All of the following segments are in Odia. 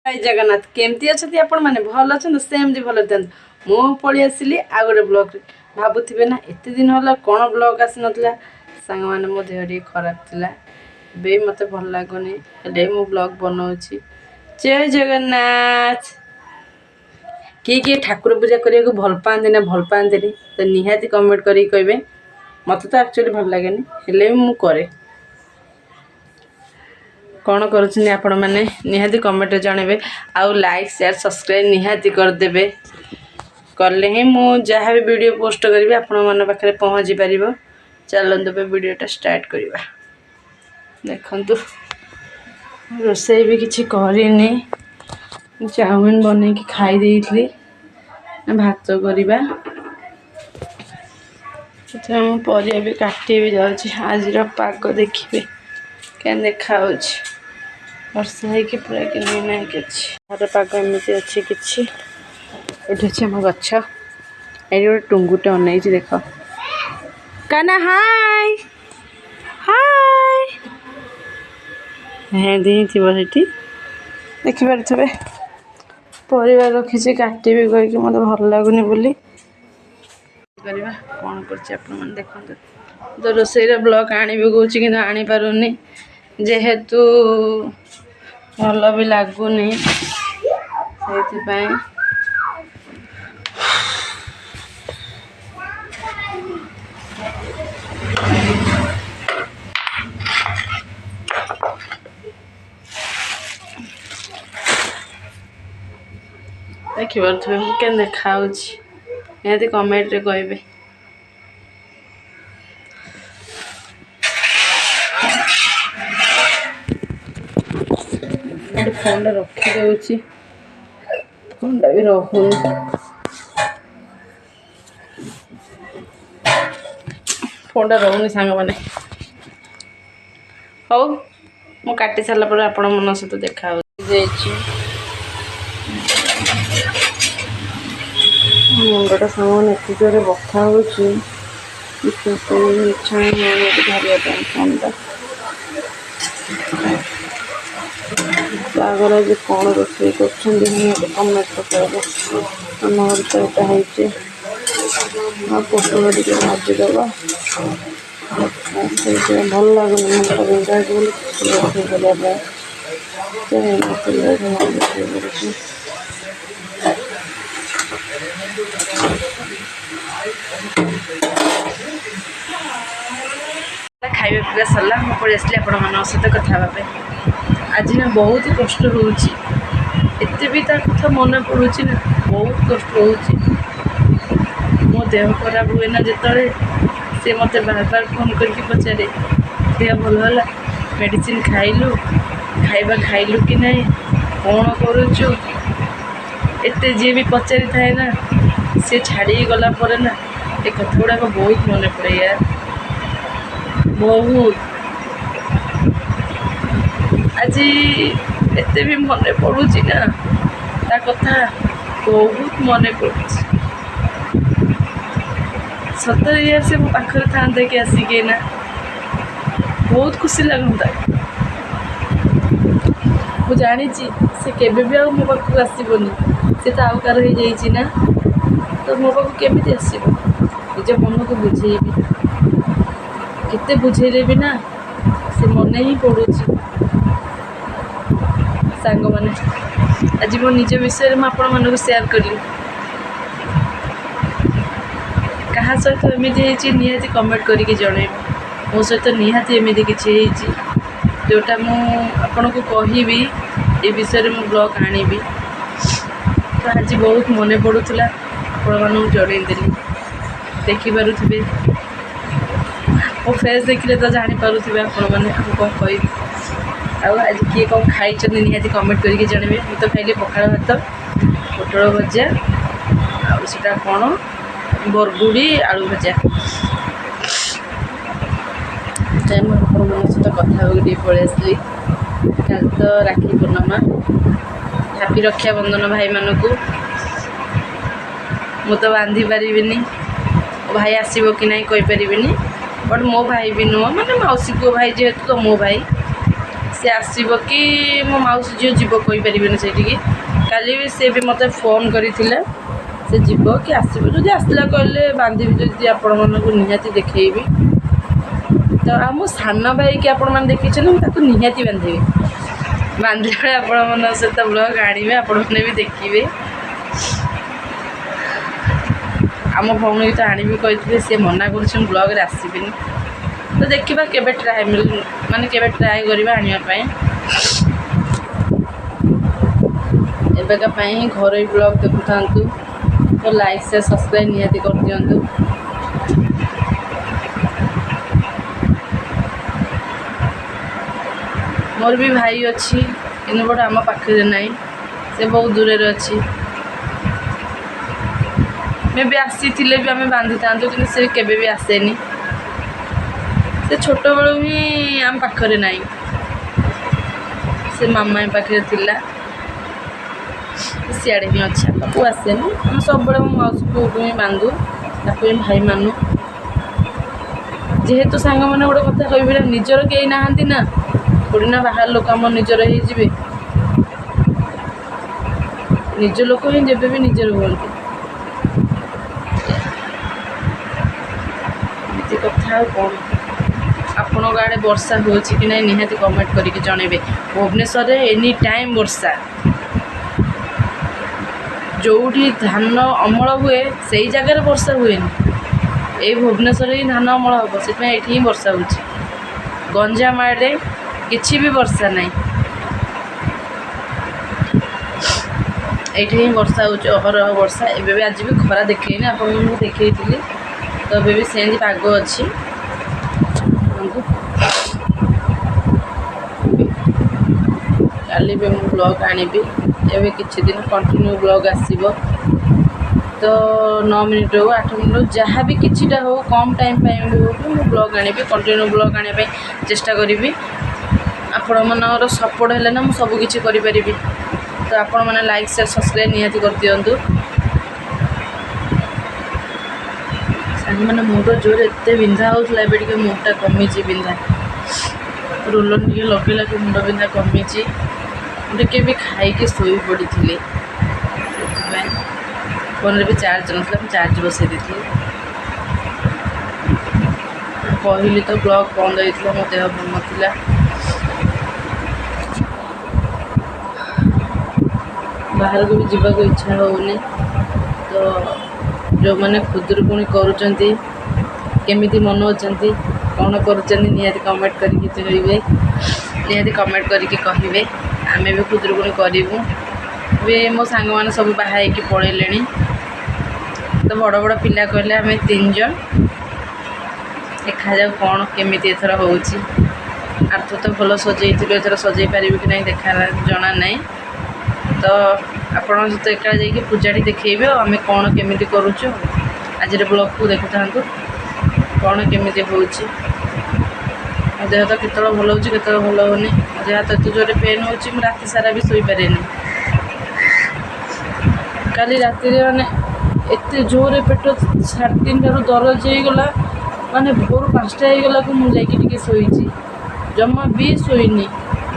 ଜୟ ଜଗନ୍ନାଥ। କେମିତି ଅଛନ୍ତି ଆପଣମାନେ? ଭଲ ଅଛନ୍ତି? ସେମିତି ଭଲରେ ଥାନ୍ତୁ। ମୁଁ ପଳେଇ ଆସିଲି ଆଉ ଗୋଟେ ବ୍ଲଗ୍ରେ। ଭାବୁଥିବେ ନା, ଏତେ ଦିନ ହେଲା କ'ଣ ବ୍ଲଗ୍ ଆସିନଥିଲା? ସାଙ୍ଗମାନେ, ମୋ ଦେହ ଟିକେ ଖରାପ ଥିଲା। ଏବେ ମୋତେ ଭଲ ଲାଗୁନି, ହେଲେ ମୁଁ ବ୍ଲଗ୍ ବନାଉଛି। ଜୟ ଜଗନ୍ନାଥ। କିଏ କିଏ ଠାକୁର ପୂଜା କରିବାକୁ ଭଲ ପାଆନ୍ତି ନା ଭଲ ପାଆନ୍ତିନି, ତ ନିହାତି କମେଣ୍ଟ କରିକି କହିବେ। ମୋତେ ତ ଆକ୍ଚୁଆଲି ଭଲ ଲାଗେନି, ହେଲେ ବି ମୁଁ କରେ। କ'ଣ କରୁଛନ୍ତି ଆପଣମାନେ, ନିହାତି କମେଣ୍ଟରେ ଜଣାଇବେ। ଆଉ ଲାଇକ୍, ସେୟାର, ସବସ୍କ୍ରାଇବ୍ ନିହାତି କରିଦେବେ। କଲେ ହିଁ ମୁଁ ଯାହା ବି ଭିଡ଼ିଓ ପୋଷ୍ଟ କରିବି, ଆପଣମାନଙ୍କ ପାଖରେ ପହଞ୍ଚି ପାରିବ। ଚାଲନ୍ତୁ, ଏବେ ଭିଡ଼ିଓଟା ଷ୍ଟାର୍ଟ କରିବା। ଦେଖନ୍ତୁ, ରୋଷେଇ ବି କିଛି କରିନି। ଚାଉମିନ ବନେଇକି ଖାଇ ଦେଇଥିଲି। ଭାତ କରିବା। ସେଥିପାଇଁ ମୁଁ ପରିବା ବି କାଟିବି ଯାଉଛି। ଆଜିର ପାଗ ଦେଖିବେ କେମିତି ଦେଖାହେଉଛି। ବର୍ଷା ହେଇକି ପୁରା କେମିତି ହେଇକି ଅଛି। ଘର ପାଗ ଏମିତି ଅଛି କିଛି। ଏଠି ଅଛି ଆମ ଗଛ। ଏଇଠି ଗୋଟେ ଟୁଙ୍ଗୁଟେ ଅନେଇଛି, ଦେଖ। କାନା, ହାଇ ହାଇ। ହେନ୍ତି ହିଁ ଥିବ ସେଠି, ଦେଖିପାରୁଥିବେ। ପରିବା ରଖିଛି, କାଟିବି କହିକି ମୋତେ ଭଲ ଲାଗୁନି ବୋଲି। କରିବା କ'ଣ କରୁଛି ଆପଣମାନେ ଦେଖନ୍ତୁ ତ। ରୋଷେଇର ବ୍ଲଗ୍ ଆଣିବି କହୁଛି, କିନ୍ତୁ ଆଣିପାରୁନି, ଯେହେତୁ ଭଲ ବି ଲାଗୁନି ସେଇଥିପାଇଁ। ଦେଖିପାରୁଥିବେ ମୁଁ କେମିତି ଦେଖାହେଉଛି, ନିହାତି କମେଣ୍ଟରେ କହିବେ। ଏଠି ଫୋନ୍ଟା ରଖିଦେଉଛି, ଫୋନ୍ଟା ବି ରହୁନି। ଫୋନ୍ଟା ରହୁନି ସାଙ୍ଗମାନେ। ହଉ, ମୁଁ କାଟି ସାରିଲା ପରେ ଆପଣମାନଙ୍କ ସହିତ ଦେଖା ଯାଇଛି। ମୁଣ୍ଡଟା ସାଙ୍ଗମାନେ ଏତେ ଜୋରେ ବଥା ହେଉଛି, ବିଶ୍ୱାସ କରିବେନି, ଇଚ୍ଛା ହିଁ ହେଉନି ଏଠି ଧରିବା ପାଇଁ ଫୋନ୍ଟା। ବାହାଘର ଆଜି କ'ଣ ରୋଷେଇ କରୁଛନ୍ତି, ନିହାତି କମେଣ୍ଟ ପକାଇବେ। ଆମ ଘରେ ତ ଏଇଟା ହେଇଛି, ଆଉ ପୋଟଳ ଟିକେ ଭାଜିଦେବା। ସେଇଥିପାଇଁ ଭଲ ଲାଗୁନି, ମୁଣ୍ଡଟା ବିନ୍ଧା ହେଇଛି ବୋଲି କିଛି ରୋଷେଇ କରିବା ପାଇଁ ରୋଷେଇ କରୁଛି। ଖାଇବା ପିଇବା ସରିଲା, ମୁଁ ପଳେଇ ଆସିଲି ଆପଣମାନଙ୍କ ସହିତ କଥା ହେବା ପାଇଁ। ଆଜି ନା ବହୁତ କଷ୍ଟ ହେଉଛି, ଏତେ ବି ତା କଥା ମନେ ପଡ଼ୁଛି ନା, ବହୁତ କଷ୍ଟ ହେଉଛି। ମୋ ଦେହ ଖରାପ ହୁଏ ନା ଯେତେବେଳେ, ସେ ମୋତେ ବାର ବାର ଫୋନ୍ କରିକି ପଚାରେ, ଦେହ ଭଲ ହେଲା? ମେଡ଼ିସିନ ଖାଇଲୁ? ଖାଇବା ଖାଇଲୁ କି ନାହିଁ? କ'ଣ କରୁଛୁ? ଏତେ ଯିଏ ବି ପଚାରିଥାଏ ନା, ସେ ଛାଡ଼ିକି ଗଲା ପରେ ନା ଏ କଥା ଗୁଡ଼ାକ ବହୁତ ମନେ ପଡ଼େ ୟାର, ବହୁତ। ଆଜି ଏତେ ବି ମନେ ପଡ଼ୁଛି ନା, ତା କଥା ବହୁତ ମନେ ପଡ଼ୁଛି। ସତରେ ୟାର, ସେ ମୋ ପାଖରେ ଥାନ୍ତା କି ଆସିକି ନା, ବହୁତ ଖୁସି ଲାଗନ୍ତା। ମୁଁ ଜାଣିଛି ସେ କେବେ ବି ଆଉ ମୋ ପାଖକୁ ଆସିବନି। ସେ ତ ଆଉ କାହାର ହେଇଯାଇଛି ନା, ତ ମୋ ପାଖକୁ କେମିତି ଆସିବ? ନିଜ ମନକୁ ବୁଝେଇବି, କେତେ ବୁଝେଇଲେ ବି ନା ସେ ମନେ ହିଁ ପଡ଼ୁଛି। ସାଙ୍ଗମାନେ, ଆଜି ମୋ ନିଜ ବିଷୟରେ ମୁଁ ଆପଣମାନଙ୍କୁ ସେୟାର କଲି। କାହା ସହିତ ଏମିତି ହେଇଛି, ନିହାତି କମେଣ୍ଟ କରିକି ଜଣେଇବ। ମୋ ସହିତ ନିହାତି ଏମିତି କିଛି ହେଇଛି, ଯେଉଁଟା ମୁଁ ଆପଣଙ୍କୁ କହିବି, ଏ ବିଷୟରେ ମୁଁ ବ୍ଲଗ୍ ଆଣିବି। ତ ଆଜି ବହୁତ ମନେ ପଡ଼ୁଥିଲା, ଆପଣମାନଙ୍କୁ ଜଣେଇଦେଲି। ଦେଖିପାରୁଥିବେ ମୋ ଫେସ୍, ଦେଖିଲେ ତ ଜାଣିପାରୁଥିବେ ଆପଣମାନେ ମୁଁ କ'ଣ କହିବି। ଆଉ ଆଜି କିଏ କ'ଣ ଖାଇଛନ୍ତି, ନିହାତି କମେଣ୍ଟ କରିକି ଜଣେଇବେ। ମୁଁ ତ ଖାଇଲି ପଖାଳ ଭାତ, ପୋଟଳ ଭଜା, ଆଉ ସେଇଟା କ'ଣ, ବରଗୁଡ଼ି ଆଳୁ ଭଜା। ମୁଁ ଆପଣମାନଙ୍କ ସହିତ କଥା ହେବାକୁ ଟିକେ ପଳେଇ ଆସିଲି। କାଲି ତ ରାକ୍ଷୀ ପୂର୍ଣ୍ଣିମା। ହାପି ରକ୍ଷାବନ୍ଧନ ଭାଇମାନଙ୍କୁ। ମୁଁ ତ ବାନ୍ଧି ପାରିବିନି, ଭାଇ ଆସିବ କି ନାହିଁ କହିପାରିବିନି। ବଟ୍ ମୋ ଭାଇ ବି ନୁହଁ, ମାନେ ମାଉସୀ ପୁଅ ଭାଇ ଯେହେତୁ, ତ ମୋ ଭାଇ ସେ ଆସିବ କି ମୋ ମାଉସୀ ଝିଅ ଯିବ କହିପାରିବେନି ସେଇଠିକି। କାଲି ବି ସେ ବି ମୋତେ ଫୋନ୍ କରିଥିଲା, ସେ ଯିବ କି ଆସିବ। ଯଦି ଆସିଲା କହିଲେ ବାନ୍ଧିବି, ଯଦି ଆପଣମାନଙ୍କୁ ନିହାତି ଦେଖେଇବି। ତ ଆଉ ମୋ ସାନ ଭାଇକି ଆପଣମାନେ ଦେଖିଛନ୍ତି, ମୁଁ ତାକୁ ନିହାତି ବାନ୍ଧିବି। ବାନ୍ଧିଲା ବେଳେ ଆପଣମାନଙ୍କ ସହିତ ବ୍ଲଗ୍ ଆଣିବେ, ଆପଣମାନେ ବି ଦେଖିବେ। ଆମ ଭଉଣୀକି ତ ଆଣିବି କହିଥିଲେ, ସେ ମନା କରୁଛି ମୁଁ ବ୍ଲଗ୍ରେ ଆସିବିନି। ତ ଦେଖିବା କେବେ ଟ୍ରାଏ ମାନେ କେବେ ଟ୍ରାଏ କରିବା ଆଣିବା ପାଇଁ। ଏବେକା ପାଇଁ ଘରୋଇ ବ୍ଲଗ୍ ଦେଖୁଥାନ୍ତୁ। ତ ଲାଇକ୍, ସେୟାର, ସବସ୍କ୍ରାଇବ୍ ନିହାତି କରିଦିଅନ୍ତୁ। ମୋର ବି ଭାଇ ଅଛି, କିନ୍ତୁ ବଟ୍ ଆମ ପାଖରେ ନାହିଁ, ସେ ବହୁତ ଦୂରରେ ଅଛି। ମେ ବି ଆସିଥିଲେ ବି ଆମେ ବାନ୍ଧିଥାନ୍ତୁ, କିନ୍ତୁ ସେ କେବେ ବି ଆସେନି। ସେ ଛୋଟବେଳୁ ହିଁ ଆମ ପାଖରେ ନାହିଁ, ସେ ମାମା ପାଖରେ ଥିଲା, ସିଆଡ଼େ ହିଁ ଅଛି, ଆମ ପାଖକୁ ଆସେନି। ଆମେ ସବୁବେଳେ ମୋ ମାଉସୀ ପୁଅକୁ ହିଁ ବାନ୍ଧୁ, ତାକୁ ହିଁ ଭାଇ ମାନୁ। ଯେହେତୁ ସାଙ୍ଗମାନେ ଗୋଟେ କଥା କହିବି ନା, ନିଜର କେହି ନାହାନ୍ତି ନା, ଥୋଡ଼ି ନା ବାହାର ଲୋକ ଆମ ନିଜର ହେଇଯିବେ। ନିଜ ଲୋକ ହିଁ ଯେବେ ବି ନିଜର ହୁଅନ୍ତି। ଏମିତି କଥା ଆଉ କ'ଣ। ଆପଣଙ୍କ ଆଡ଼େ ବର୍ଷା ହେଉଛି କି ନାହିଁ ନିହାତି କମେଣ୍ଟ କରିକି ଜଣେଇବେ। ଭୁବନେଶ୍ୱରରେ ଏନି ଟାଇମ୍ ବର୍ଷା। ଯେଉଁଠି ଧାନ ଅମଳ ହୁଏ ସେଇ ଜାଗାରେ ବର୍ଷା ହୁଏନି, ଏଇ ଭୁବନେଶ୍ୱରରେ ହିଁ ଧାନ ଅମଳ ହେବ, ସେଥିପାଇଁ ଏଇଠି ହିଁ ବର୍ଷା ହେଉଛି। ଗଞ୍ଜାମ ଆଡ଼େ କିଛି ବି ବର୍ଷା ନାହିଁ, ଏଇଠି ହିଁ ବର୍ଷା ହେଉଛି, ଅହରହ ବର୍ଷା। ଏବେ ବି ଆଜି ବି ଖରା ଦେଖେଇନି, ଆପଣଙ୍କୁ ମୁଁ ଦେଖେଇଥିଲି। ତ ଏବେ ବି ସେମିତି ପାଗ ଅଛି। କାଲି ବି ମୁଁ ବ୍ଲଗ୍ ଆଣିବି, ଏବେ କିଛି ଦିନ କଣ୍ଟିନ୍ୟୁ ବ୍ଲଗ୍ ଆସିବ। ତ 9 ମିନିଟ୍ ହଉ, 8 ମିନିଟ୍ ହଉ, ଯାହା ବି କିଛିଟା ହଉ, କମ୍ ଟାଇମ୍ ପାଇଁ ବି ହଉ, ମୁଁ ବ୍ଲଗ୍ ଆଣିବି। କଣ୍ଟିନ୍ୟୁ ବ୍ଲଗ୍ ଆଣିବା ପାଇଁ ଚେଷ୍ଟା କରିବି। ଆପଣମାନଙ୍କର ସପୋର୍ଟ ହେଲେ ନା ମୁଁ ସବୁକିଛି କରିପାରିବି। ତ ଆପଣମାନେ ଲାଇକ୍, ସେୟାର, ସବସ୍କ୍ରାଇବ୍ ନିହାତି କରିଦିଅନ୍ତୁ। ସାଙ୍ଗମାନେ, ମୁଣ୍ଡ ଜୋରେ ଏତେ ବିନ୍ଧା ହେଉଥିଲା, ଏବେ ଟିକେ ମୁଣ୍ଡଟା କମିଛି ବିନ୍ଧା। ରୋଲନ୍ ଟିକେ ଲଗେଇଲାକୁ ମୁଣ୍ଡ ବିନ୍ଧା କମିଛି। ମୁଁ ଟିକେ ବି ଖାଇକି ଶୋଇ ପଡ଼ିଥିଲି, ସେଥିପାଇଁ ଫୋନ୍ରେ ବି ଚାର୍ଜ ନଥିଲା, ମୁଁ ଚାର୍ଜ ବସେଇ ଦେଇଥିଲି। କହିଲି ତ ବ୍ଲଗ୍ ବନ୍ଦ ହେଇଥିଲା, ମୋ ଦେହ ଭଲ ନଥିଲା। ବାହାରକୁ ବି ଯିବାକୁ ଇଚ୍ଛା ହେଉନି। ତ ଯେଉଁମାନେ ଖୁଦୁରୁକୁଣୀ କରୁଛନ୍ତି, କେମିତି ମନଉଛନ୍ତି, କ'ଣ କରୁଛନ୍ତି, ନିହାତି କମେଣ୍ଟ କରିକି କହିବେ, ନିହାତି କମେଣ୍ଟ କରିକି କହିବେ। ଆମେ ବି ଖୁଦୁରୁକୁଣୀ କରିବୁ। ଏବେ ମୋ ସାଙ୍ଗମାନେ ସବୁ ବାହା ହେଇକି ପଳେଇଲେଣି। ତ ବଡ଼ ବଡ଼ ପିଲା କହିଲେ ଆମେ 3 ଜଣ। ଦେଖାଯାଉ କ'ଣ କେମିତି ଏଥର ହେଉଛି। ଆରଥର ତ ଭଲ ସଜେଇଥିଲୁ, ଏଥର ସଜେଇ ପାରିବୁ କି ନାହିଁ ଦେଖା ଜଣା ନାହିଁ। ତ ଆପଣଙ୍କ ସହିତ ଏକା ଯାଇକି ପୂଜାଟି ଦେଖେଇବେ ଆଉ ଆମେ କ'ଣ କେମିତି କରୁଛୁ। ଆଜିର ବ୍ଲଗ୍କୁ ଦେଖୁଥାନ୍ତୁ କ'ଣ କେମିତି ହେଉଛି। ମୋ ଦେହ ତ କେତେବେଳେ ଭଲ ହେଉଛି, କେତେବେଳେ ଭଲ ହେଉନି। ମୋ ଦେହ ହାତ ଏତେ ଜୋରରେ ପେନ୍ ହେଉଛି, ମୁଁ ରାତି ସାରା ବି ଶୋଇପାରେନି। କାଲି ରାତିରେ ମାନେ ଏତେ ଜୋରରେ ପେଟ 3:30ରୁ ଦରଜ ହେଇଗଲା, ମାନେ ଭୋରୁ 5ଟା ହେଇଗଲାକୁ ମୁଁ ଯାଇକି ଟିକେ ଶୋଇଛି, ଜମା ବି ଶୋଇନି।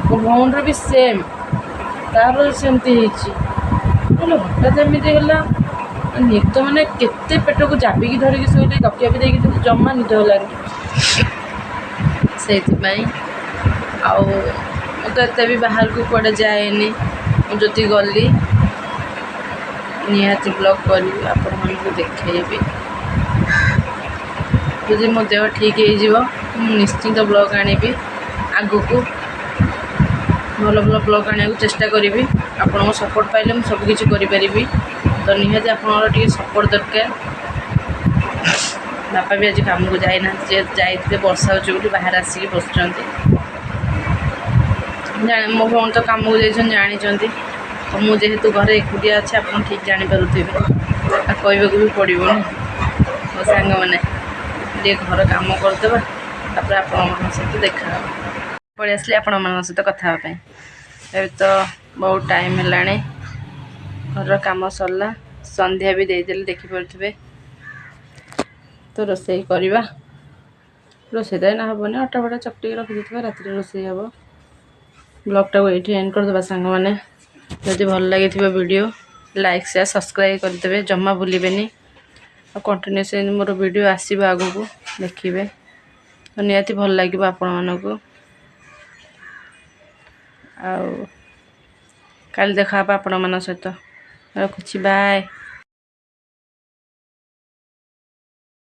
ମୋ ଭଉଣୀର ବି ସେମ୍, ତାର ସେମିତି ହେଇଛି। ହେଲେ ହଠାତ୍ ଏମିତି ହେଲା, ନିଦ ମାନେ କେତେ ପେଟକୁ ଜାବିକି ଧରିକି ଶୋଇଲି, ତକିଆ ବି ଦେଇକି ଥିଲି, ଜମା ନିଦ ହେଲାନି। ସେଇଥିପାଇଁ ଆଉ ମୁଁ ତ ଏତେ ବି ବାହାରକୁ କୁଆଡ଼େ ଯାଏନି। ମୁଁ ଯଦି ଗଲି ନିହାତି ବ୍ଲଗ୍ କରିବି, ଆପଣମାନଙ୍କୁ ଦେଖେଇବି। ଯଦି ମୋ ଦେହ ଠିକ୍ ହେଇଯିବ ମୁଁ ନିଶ୍ଚିନ୍ତ ବ୍ଲଗ୍ ଆଣିବି। ଆଗକୁ ଭଲ ଭଲ ବ୍ଲଗ୍ ଆଣିବାକୁ ଚେଷ୍ଟା କରିବି। ଆପଣଙ୍କ ସପୋର୍ଟ ପାଇଲେ ମୁଁ ସବୁକିଛି କରିପାରିବି। ତ ନିହାତି ଆପଣଙ୍କର ଟିକେ ସପୋର୍ଟ ଦରକାର। ବାପା ବି ଆଜି କାମକୁ ଯାଇନାହାନ୍ତି, ଯେହେତୁ ଯାଇଥିଲେ ବର୍ଷା ହେଉଛି ବୋଲି ବାହାରେ ଆସିକି ବସୁଛନ୍ତି। ମୋ ଭଉଣୀ ତ କାମକୁ ଯାଇଛନ୍ତି, ଜାଣିଛନ୍ତି। ତ ମୁଁ ଯେହେତୁ ଘରେ ଏକୁଟିଆ ଅଛି, ଆପଣ ଠିକ୍ ଜାଣିପାରୁଥିବେ, ଆଉ କହିବାକୁ ବି ପଡ଼ିବନି। ମୋ ସାଙ୍ଗମାନେ, ଟିକେ ଘର କାମ କରିଦେବା, ତାପରେ ଆପଣମାନଙ୍କ ସହିତ ଦେଖା ହେବ। ପଳେଇ ଆସିଲି ଆପଣମାନଙ୍କ ସହିତ କଥା ହେବା ପାଇଁ। ଏବେ ତ ବହୁତ ଟାଇମ୍ ହେଲାଣି, ଘରର କାମ ସରିଲା, ସନ୍ଧ୍ୟା ବି ଦେଇଦେଲି, ଦେଖିପାରୁଥିବେ। ତ ରୋଷେଇ କରିବା, ରୋଷେଇ ତ ଏଇନା ହେବନି, ଅଟା ଫଟା ଚକଟିକି ରଖିଦେଇଥିବା, ରାତିରେ ରୋଷେଇ ହେବ। ବ୍ଲଗ୍ଟାକୁ ଏଇଠି ଏଣ୍ଡ କରିଦେବା ସାଙ୍ଗମାନେ। ଯଦି ଭଲ ଲାଗିଥିବ ଭିଡ଼ିଓ, ଲାଇକ୍, ସେୟାର, ସବସ୍କ୍ରାଇବ୍ କରିଦେବେ, ଜମା ଭୁଲିବେନି। ଆଉ କଣ୍ଟିନ୍ୟୁସ୍ ମୋର ଭିଡ଼ିଓ ଆସିବ ଆଗକୁ, ଦେଖିବେ ନିହାତି ଭଲ ଲାଗିବ ଆପଣମାନଙ୍କୁ। ଆଉ କାଲି ଦେଖା ହେବା ଆପଣମାନଙ୍କ ସହିତ। ରଖୁଛି, ବାଏ।